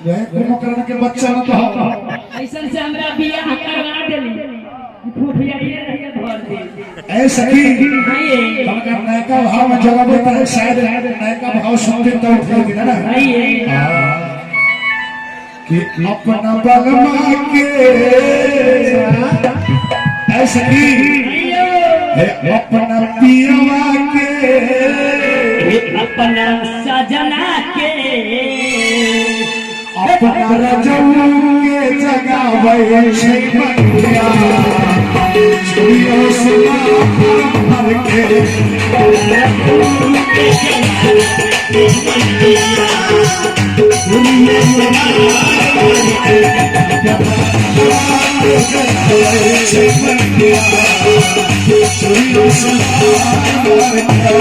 रे कुंभकर्ण के बच्चा न तो ऐसन से हमरा बियाह करवा देली फुफियाइए रहिए भर दिन। ए सखी, हाँ ये। हमका नयका भाव में जवाब देता है, शायद नयका भाव सुनते तो उठ जाती ना। हाँ ये। कि अपना बलमा के, ए सखी, हे अपना पियवा के, अपना सजना के, अपना रजऊ के जगावे छै मंदिया, चूड़ियों सोना भर के, जगावे छै मंदिया, चूड़ियों सोना भर के।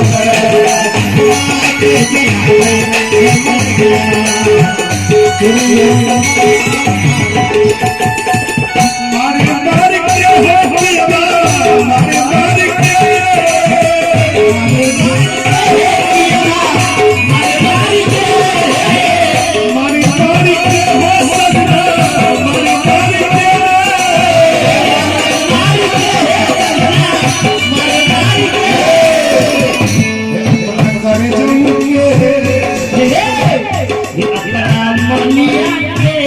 मारे मार के हो पियवा, मारे मार के, मारे मार के हो सजना, मारे मार के, अपना करे जाऊं के, अपना मनिया के,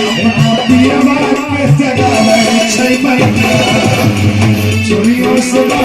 अपना पियवा के जगावे छै मैया, चूड़ियों सोना।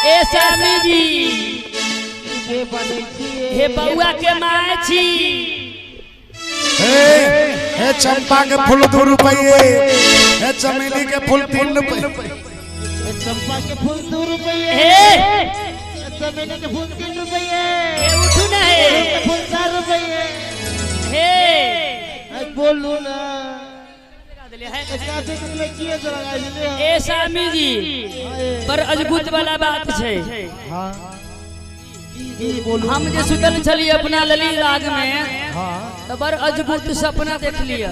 ए स्वामी जी, हे बउआ के माय छी। हे हे चंपा के फूल 2 रुपये, हे चमेली के फूल 3 रुपये, चंपा के फूल 2 रुपये, हे चमेली के फूल 3 रुपये, हे उठू ना, हे फूल 4 रुपये। हे बोलू ना, ए स्वामी जी, पर अजगुत वाला बात छै। हम जे सुतल छली अपना लली राग में, तो बड़ अजगुत सपना देख लिया।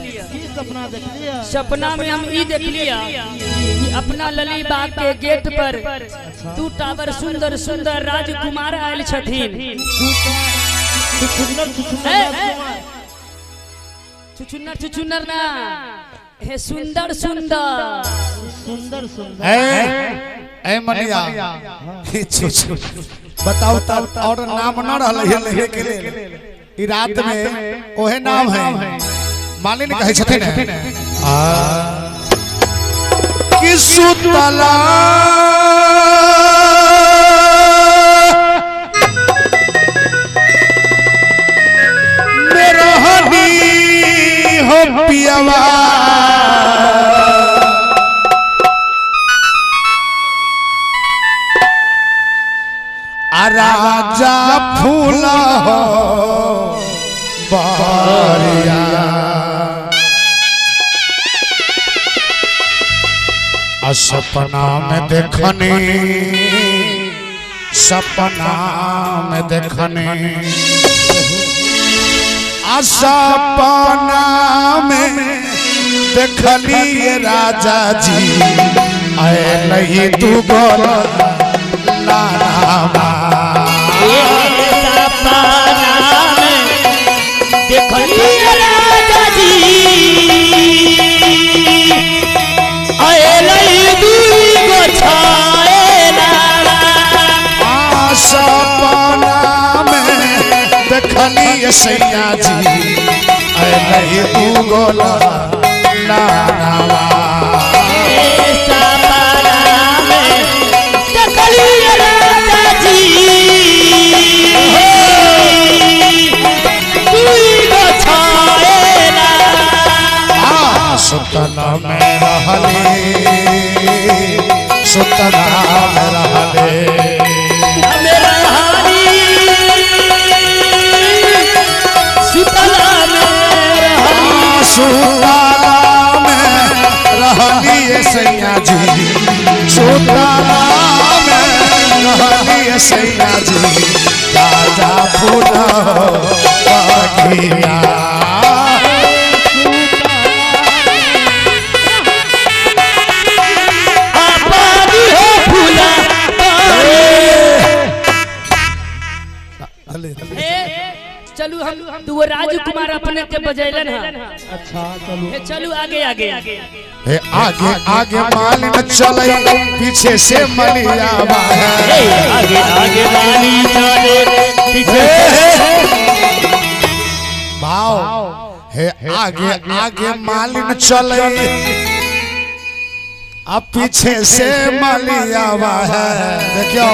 सपना में हम ई देख लिया कि अपना लली बाग के गेट पर 2 टावर सुंदर सुंदर राजकुमार आयल छथिन। छुछुन्नर छुछुन्नर ना, हे सुंदर सुंदर सुंदर सुंदर। ए मनिया, बताओ तब और नाम न रहल है लेहे के लेल, ई रात में ओहे नाम है। मालिन कहै छथिन आ कि सुतला मेरहनी हो पियवा, राजा फूल हो बारिया, सपना में देखने, सपना में देखने, सपना में देखलिए राजा जी आए नहीं तू बोल लामा। सपना में देखलिए राजा जी आए नहीं दू गो छाएला। सपना में देखलिए सैया जी आए नहीं तू गोला लामा। में रहले सुतला में रहले मेरा सुतला में रहली सुतला में रहली सैया जी सुतला में रहली सैया जी राजा फूल बगिया आबादी हो फूला चलू हम तू राजकुमार अपने के बजैलन है। अच्छा चलू हे चलू आगे आगे हे आगे आगे मालिन चले पीछे से मलिया हे आगे आगे माली चले पीछे भाव हे आगे आगे मालिन चले अब पीछे से मलिया है। देखियो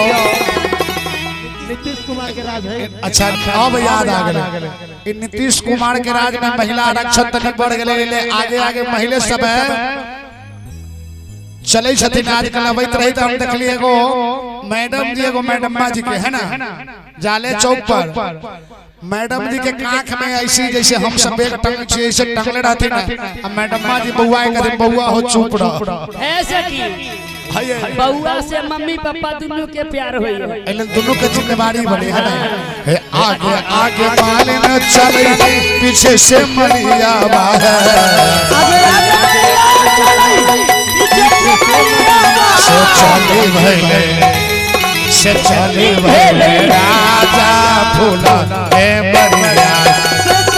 नीतीश कुमार के राज है। अच्छा अब याद आ गए नीतीश कुमार के राज में महिला आरक्षण तनिक बढ़ गए आगे आगे महिला सब है चले छथिन आजकल अबैत रही तो हम देखली एगो मैडम जी एगो मैडम्मा जी के है ना जाले चौक पर मैडम जी के कांख में ऐसी जैसे हम सब बैग टंग छी ऐसे टंगले रहते ना अब मैडम्मा जी बउआ के बउआ हो चुप रह ऐसे की बउआ से मम्मी पापा दोनों के प्यार होई एले दोनों के जिम्मेदारी बने है ना। हे आगे आगे मालिन चले पीछे से मलिया है से चले भैले से चले भैले राजा फूला हे बगिया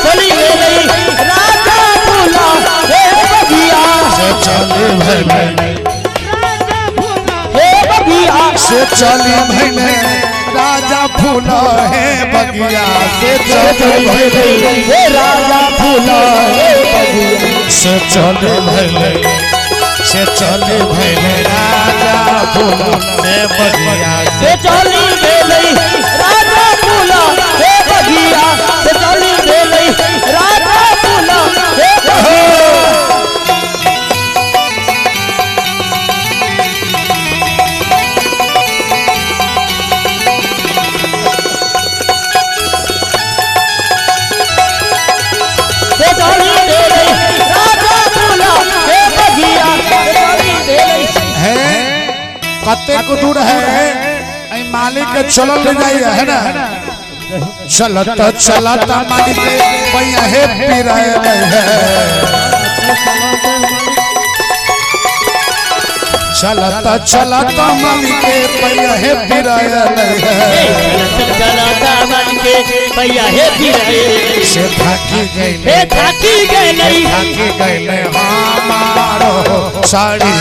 चली गई राजा फूला हे बगिया से चले भैले से चली भैले राजा फूला हे बगिया से चली भैले हे राजा फूला हे बगिया से चली भैले से चली भैले राजा फूला हे बगिया से चली भैले राजा फूला हे बगिया से चली भैले राजा फूला हे बगिया। कतेक दूर है मालिक के चलल जाइए है ना चलत चलत मालिक पैया हे पिराए है चलत चलत मालिक पैया हे पिराए है चलत मालिक पैया हे पिराए से थाकी गइले हे थाकी गइले थाकी गइले हमारो साड़ी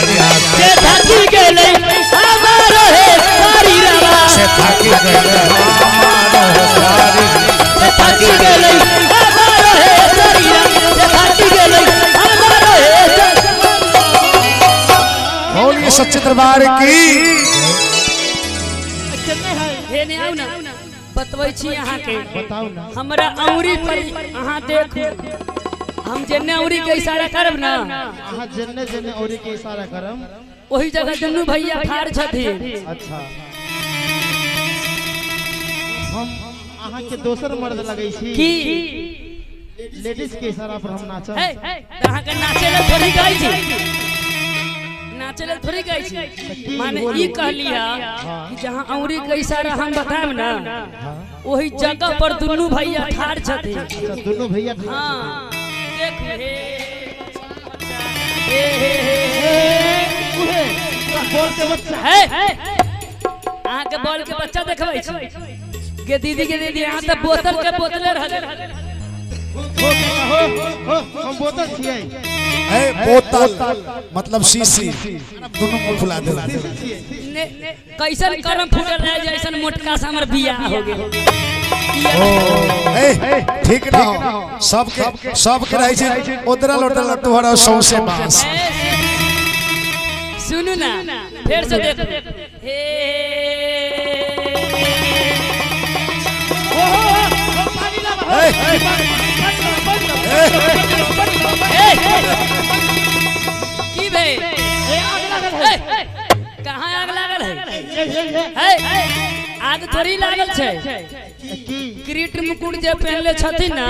से थाकी गइले हमारो हे साड़ी रवा से थाकी गइले हमारो साड़ी से थाकी गइले हमारो हे साड़ी रवा से थाकी गइले हमारो हे। बोलिए सच्चे दरबार की। हे ने आउ ना बतबै छी अहाँ के बताउ ना हमरा औरी पर अहाँ देखू हम जेने औरी के इशारा करब ना अहाँ जेने जेने औरी के इशारा करब ओही जगह दुनू भैया ठाड़ छथिन। अच्छा हम अहाँ के दोसर मर्द लगै छी की लेडीज के इशारा पर हम नाचब। हे अहाँ के नाचे ले थोड़ी कहै छी नाचे ले थोड़ी कहै छी माने ई कहलिया कि जहाँ औरी के इशारा हम बताएब ना ओही जगह पर दुनू भैया ठाड़ छथिन। अच्छा दुनू भैया हां देख हे हे हे हे बॉल के बच्चा है अहाँ के बॉल के बच्चा देखबै छी के दीदी अहाँ त बोतल के बोतले रहल हो हो हम बोतल छियै ए बोतल मतलब शीशी दोनों मुंह फुला दे ने कैसन करम फूटल रहे जैसन मोटका से हमर बियाह हो गेल। ओ ए ठीक ना हो सबके सबके रहै छै ओदरल ओदरल तोहर सौंसे बांस। सुनू ना फिर से देखो हे कहाँ आग लागल है? है आग थोड़ी लागल छै। किरीट मुकुट जे पहनले छथिन ना,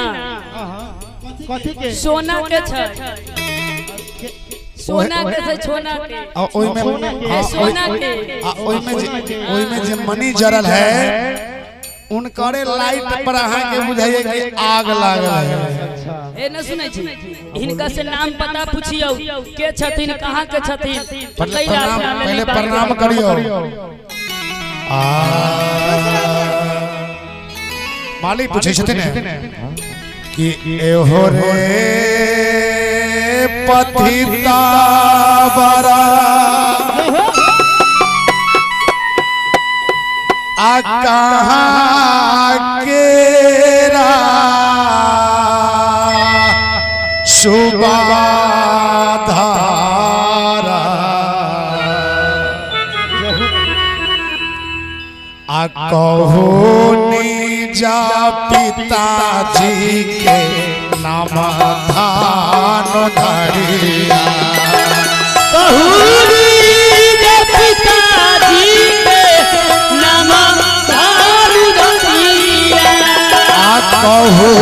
कथी के? सोना के छै, सोना के छै, सोना के। आ ओइ में सोना के। आ ओइ में जे मनी जरल है उनकरे लाइट पर अहाँ के बुझाइए कि आग लागल है। ए न सुनै छी, हिनका से नाम पता पूछियौ के छथिन, कहाँ के छथिन। पहले प्रणाम करियो। आ माली पूछै छथिन कि एहो रे पथिता बरा आ कहाँ केरा सुबाधारा आ कहू जा पिताजी के नाम धान धरिया। कहू जा पिताजी के नाम धान धरिया। आ कहू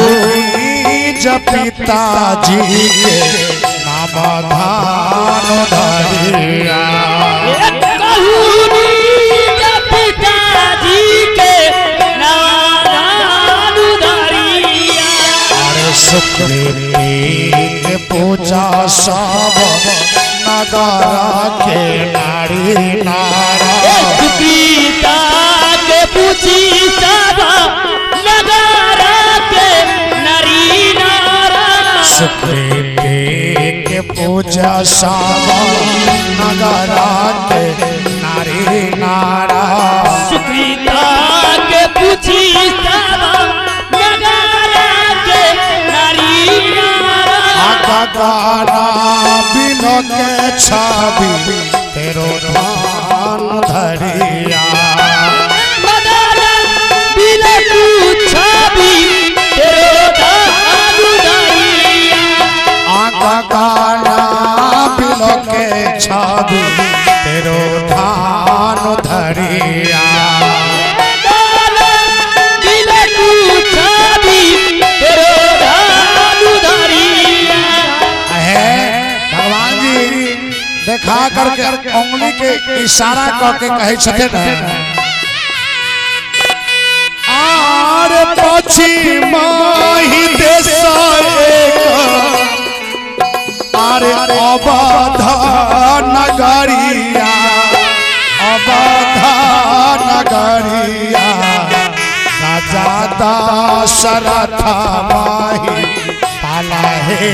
जा पिताजी के नाम धान धरिया। कहू जा पिताजी के नाम धान धरिया। अरे सुकृति के पूजा सब नगरा के नारी नारा। पिता के पूछी सब नगरा के नारी नारा। सुकृति के पूजा सब नगरा के नारी नारा। सुकृता के पूछी सब नगरा के नारी नारा। आका बिनो के छवि तेरो धान धरिया। मदन बिनो छवि तेरो धान धरिया। आका गाना बिनो के छवि तेरो धान धरिया। बिनो छवि तेरो धान धरिया। है भगवान जी देखा करके उंगली के इशारा करके कहे छथिन आर पछी माही देश एक आरे अवध नगरिया। अवध नगरिया राजा दशरथ माही पाला हे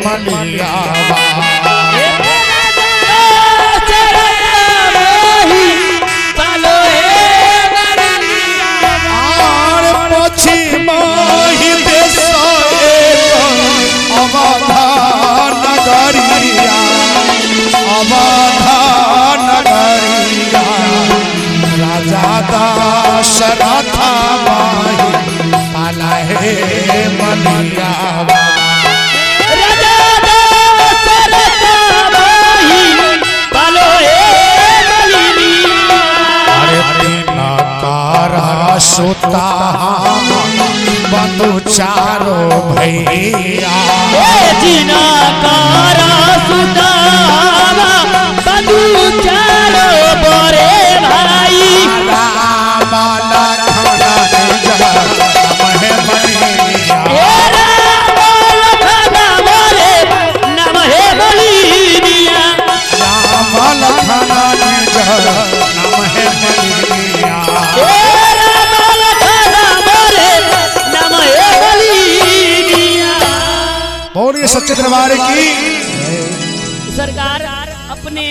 मलियावा। आर पछी माही देश एक अवध नगरिया। अवध नगरिया राजा दशरथ माही पाला हे मलियावा। राजा दशरथ माही पालो हे मलिया। अरे तीन कारा सुता बंधु चारो भैया। जिना कारा सुता बंधु चारो बड़े भाई। राम लखन निज नमः मलिया। राम लखन मोरे नमः मलिया। राम लखन निज नमः मलिया। राम लखन मोरे नमः मलिया। बोलिए सच्चे दरबार की। सरकार अपने